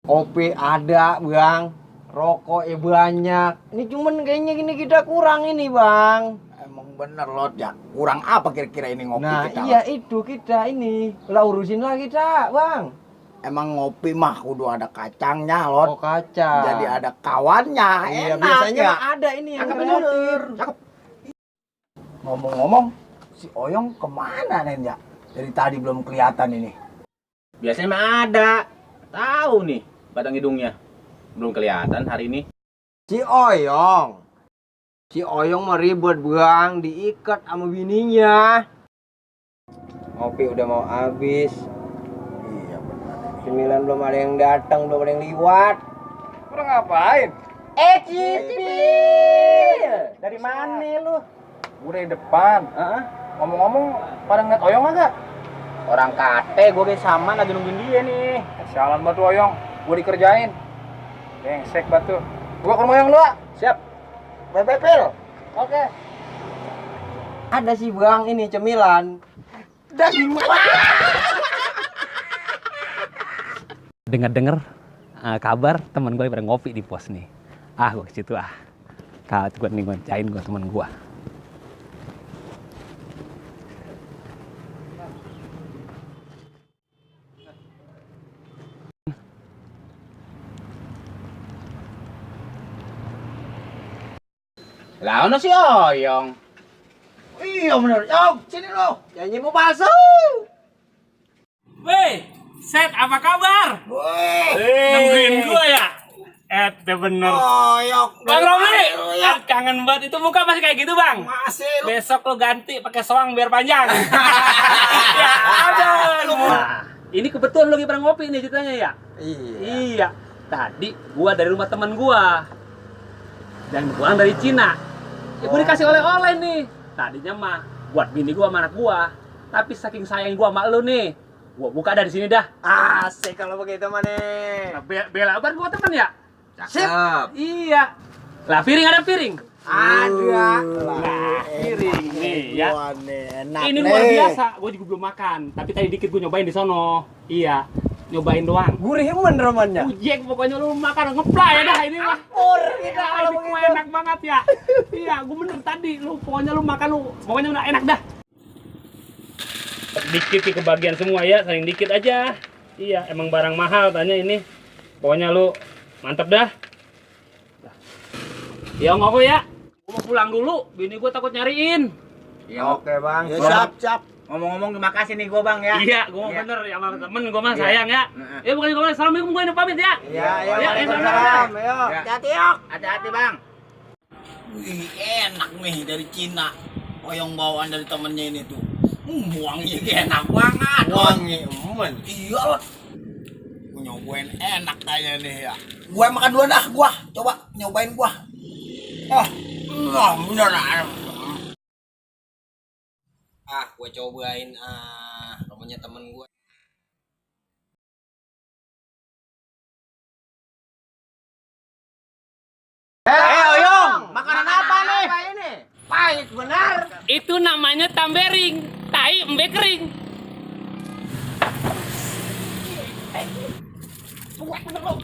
Kopi ada, Bang. Rokok banyak. Ini cuman kayaknya gini kita kurang ini, Bang. Emang bener Lot ya. Kurang apa kira-kira ini ngopi Nah, kita? iya itu kita ini. Lah urusin lah kita, Bang. Emang ngopi mah kudu ada kacangnya Lot. Oh, kacang. Jadi ada kawannya. Iya, enak biasanya ya. mah ada ini yang Cakep kreatif. bener. Cakep. Ngomong-ngomong, si Oyong kemana Nen ya? Dari tadi belum kelihatan ini. Biasanya mah ada. Tahu nih batang hidungnya. Belum kelihatan hari ini. Si Oyong. Si Oyong mah ribet, Bang. Diikat sama bininya. Ngopi udah mau habis. Iya benar ini. Cemilan belum ada yang datang, belum ada yang liwat. Kurang ngapain? Cipil! Dari mana lu? Gue dari depan. Ngomong-ngomong, pada ngeliat Oyong agak? Orang kate gue guys sama lagi nungguin dia nih. Sialan batu Oyong, gue dikerjain. Brengsek batu. Gue ke rumah Oyong lu. Siap. Bebepil. Oke. Ada sih Bang ini cemilan. Daging Dengar-dengar kabar teman gue pada ngopi di pos nih. Gue ke situ Kau gue nih ngoncain gue teman gue. Lah ono si Oyong. Iya bener. Yong, sini lo. Janji mau palsu. Weh, Set, apa kabar? Nungguin gua ya? Bener. Oyong. Bang Romli, kangen banget. Itu muka masih kayak gitu, Bang? Masih lu. Besok lo ganti pakai soang biar panjang. Ya, aduh. Nah, ini kebetulan lagi pada ngopi nih ceritanya ya. Iya. Tadi gua dari rumah teman gua. Dan pulang dari Cina. Ya gua dikasih oleh-oleh nih. Tadinya mah buat bini gua sama anak gua. Tapi saking sayang gua sama lu nih, gua buka dari sini dah. Asik kalau begitu mah nih. Nah, bela ban gua teman ya? Sip. Iya. Lah piring ada piring. Ada. Nah, piring nih ya. Wah, nih, enak Ini nih. luar biasa. Gua juga belum makan, tapi tadi dikit gua nyobain di sono. Iya. Nyobain doang. Gurih romannya. Ujek pokoknya lu makan ngeplay ya dah ini mah. Kita Ini kue enak banget ya. Iya, gua bener tadi lu pokoknya lu makan lu. Pokoknya udah enak dah. Dikit ke kebagian semua ya, saling dikit aja. Iya, emang barang mahal tanya ini. Pokoknya lu mantep dah. Ya ngoko ya. Gua mau pulang dulu, bini gua takut nyariin. Oke, Bang. Ya, siap. Ngomong-ngomong terima kasih nih gue Bang ya. Iya, gua mau bener ya sama temen gua mah Iya. sayang ya. Heeh. Ya bukan gua assalamualaikum gua ini pamit ya. Iya, Ya, Waalaikumsalam. Ayo. Ya. Hati-hati Yok. Hati-hati Bang. Wih, enak nih dari Cina. Oyong bawaan dari temennya ini tuh. Wangi enak banget. Wangi, iya loh. Gue nyobain enak kayaknya nih ya. Gue makan dulu dah, gua. Coba nyobain gua. Beneran. Gue cobain namanya temen gue. Oyong, makanan apa nih? Ini? Pahit benar. Itu namanya tambering, tai embe kering. Bener loh.